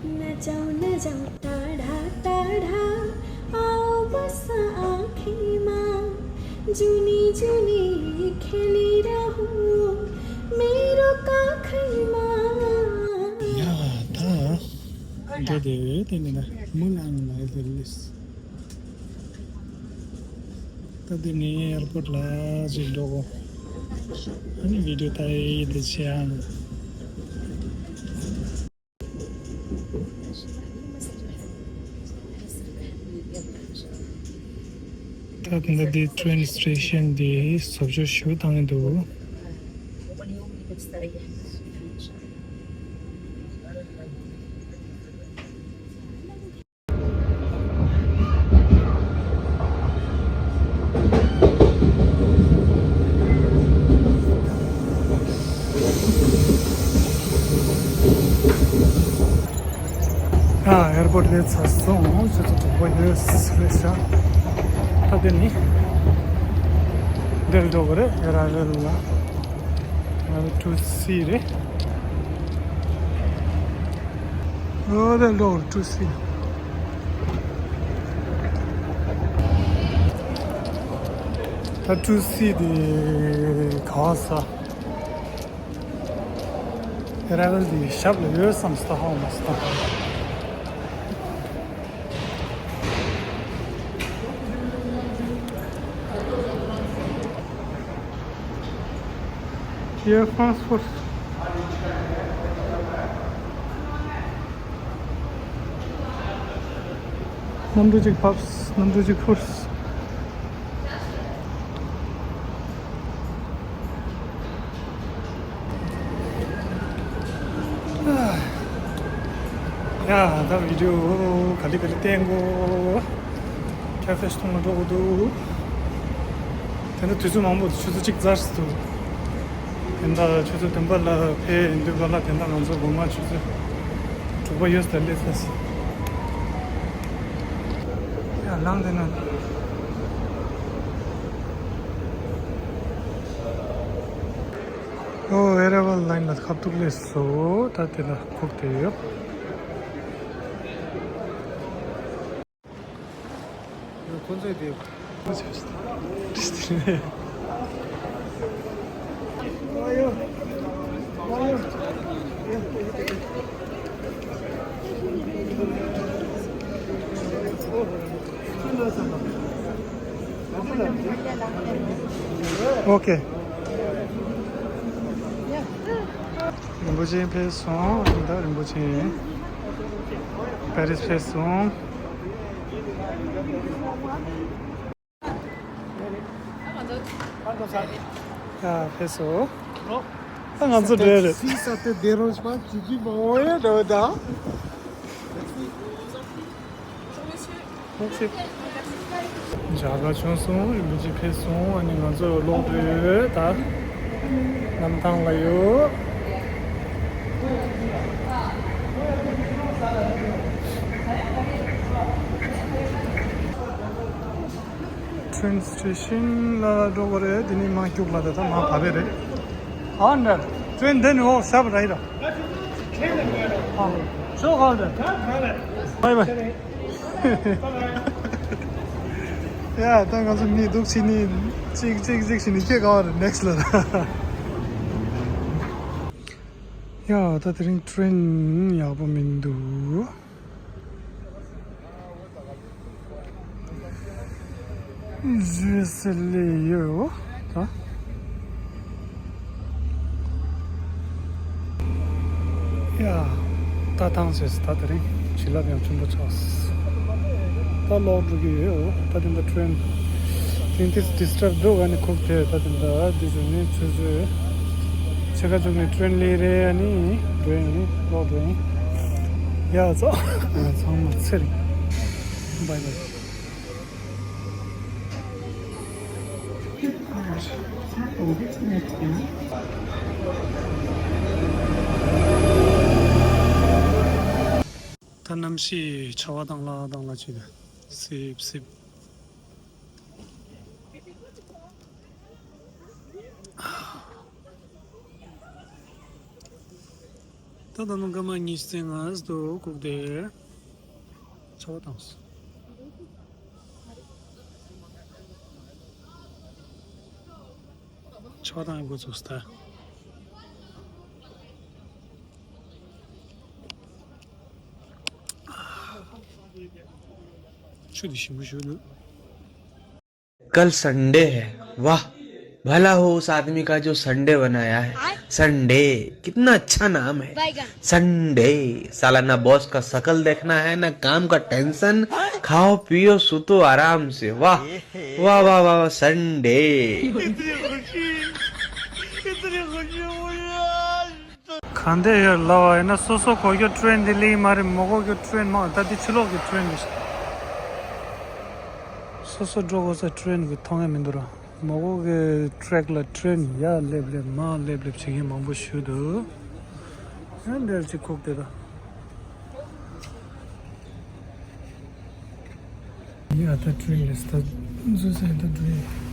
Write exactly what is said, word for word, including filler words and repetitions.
नजाऊ नजाऊ टाढा टाढा, आओ बस आँखैमा, जुनी जुनी खेलिरहूँ मेरो काखैमा। ཡ་ད་འགྲོ་དེ་དེ་ནི་ན་མུ་ལང་ལ་ཟེར་ལེས། ད་དེ་ནི་ཨེར་པོར་ལ་ཅིག་འགྲོ་གོ། ཨ་ནི་བི་ཌིའོ་ལྟ་ཡི་དེ་ཆེ་ཨང་། ད་ལྟ་འདི་ཊེན་སི་ཊེ་ཤན་འདི་བཟོ་བཅོས་ཞུ་བཏང་གི་འདུག་ཨ། ཨེར་པོར་ཊི་སླེབས་ཚར་སོང་། ཁྱོད་ཚོ་གྲོགས་པོ་ཡོད་རེད་ཤག་ད་དེ་ནི་འདིར་འགྲོ་གི་རེད། ཨེར་ཨར་ཨེལ་ལ། ཨ། ཊུ་སི་རེད། ཨོ་དེ་ལོར་ཊུ་སི། ད་ཊུ་སི་དེ་ག་བ་ས། ཨེར་ཨར་ཨེལ་དེ་ཞབས་ལ་ཡོད་བསམ་སྟ་ཧོ་མ་སྟ། Air France Force. གནམ་གྲུ་གཅིག་བབས། གནམ་གྲུ་གཅིག་འཕུར། ཡ། ད་བི་ཌིའོ་ག་ལེ་ག་ལེ་བསྟན་གོ། ཁ་ཧྥེ་འཐུང་ལ་འགྲོ་གི་འདུག་དེ་འདྲ་དུས་ཚོད་མང་པོ་ཆུ་ཚོད་གཅིག་ཚར་སོང་། དེ་འདྲ་ཆུ་ཚོད་བདུན་པ་ལ་ཕེབས་ཡིན་དུས་ག་ལ་དེ་འདྲ་ང་ཚོ་སྒོ་ང་ཆུ་ཚོད་དྲུག་པ་ཡོད་ས་སླེབས་ས། ཡ་ལངས་དེ་ན། ཨོ་ཨེ་ར་ཝལ་ལའིན་ལ་ཁ་ཐུག་སླེབས་སོང་། ད་དེ་ལ་ཁུག་དེ་ཡོད། ཁོ་ཚོས་དེ། ཨོ་ཁེ། རིན་པོ་ཆེ་ཕེབས་སོང་། ད་རིན་པོ་ཆེ་པེ་རིས་ཕེབས་སོང་། ཡ་ཕེབས་སོང་། ད་ང་ཚོ་འགྲོ་ཡ་རེད། Si ça te dérange pas, tu dis bon, ouais, da, da. Merci. མཇལ་ཁ་བྱུང་སོང་། རིན་པོ་ཆེ་ཕེབས་སོང་། ཨ་ནི་ང་ཚོ་ལོག་འགྲོ་ཡོད། ད་གནམ་ཐང་ལ་ཡོད། ཊེན་སི་ཊེ་ཤན་ལ་འགྲོ་གི་རེད། དེ་ནས་མར་རྒྱུགས་ལ་ད་ལྟ་མར་བབས་པ་རེད། ཨ་ནི་ཊེན་འདི་ནས་འོག་ཤར་བ་རེད། ཨ། ཤོག་ཁ་དེ། བའི་བའི། ཡ་ད་ང་ཚོ་མི་འདུག་ཕྱི་ནས་གཅིག་གཅིག་གཅིག་བྱས་ནས་ཁྱེད་ག་བར་ནེག་སི་ལ། ཡ་ད་དེ་རིང་ཊེན་ཡག་པོ་མི་འདུག་ཟེར་ལེ་ཡོད་ད། ཡ། ད་ཐང་ཆད་སོང་། ད་དེ་རིང་བྱིན་རླབས་ཡང་ཆེན་པོ་ཆགས་སོང་། ད་ལོག་འགྲོ་གི་ཡོད། ད་དེ་འདྲ་ཊེན་དེ་འདྲ་ཌི་སི་ཊརབ་འདུག་ཨ་ནི་ཁུག་དེ་ད་དེ་འདྲ་འདི་བཟོས་ནས་ཆུ་ཚོད་ཕྱེད་ཀ་བཅུ་ནས་ཊེན་སླེབས་རེད། ཨ་ནི་འགྲོ་ཡིན། ལོག་འགྲོ་ཡིན། ཡ་ཚང་ཚང་མ་ཚེ་རིང་། བའི་བའི། ད་གནམ་གཤིས་ཆར་པ་དང་ལ་དང་ལ་བྱས་ཏེ་སིབ་སིབ། ད་ ད་ད་ནང་སྐར་མ་ཉི་ཤུ་རྩ་ལྔ་འདུག་ལྐུགས་ཏེ། ཆར་པ་བཏང་སོང་། ཆར་པ་བཏང་ཡག་འགོ་ཚུགས་སོང་ད། ཆུ་དེ་ཞིམ་པོ་ཞིག་འདུག Kal Sunday hai. Wah, bhala ho us aadmi ka jo Sunday banaya hai. Sunday, kitna achha naam hai. Sunday, sala na boss ka shakal dekhna hai, na kaam ka tension, khao piyo suto aaram se. Wah, wah, wah, wah, wah, Sunday. གང་འདྲ་ཡོད་ལབ་པ་ཡིན་ན། སོ་སོ་གོ་རྒྱུ་ཊེན་འདི་ལེགས་མ་རེད། མོ་གོ་རྒྱུ་ཊེན་མང་། ད་འདི་ཕྱི་ལོགས་ཀྱི་ཊེན་རེད། སོ་སོ་འགྲོ་དགོས་ས་ཊེན་གི་མཐོང་ཡ་མི་འདུག་ར། མོ་གོ་གི་ཊེག་ལ་ཊེན་ཡར་སླེབས་སླེབས་མར་སླེབས་སླེབས་བྱེད་མཁན་མང་པོ་ཞིག་འདུག་ཨ་འདྲ་ཅིག་ཁུག་དེ་ད། ཡ་ད་ཊེན་ལས་ད་འཛུལ་ས་ད་འགྲོ་ཡ།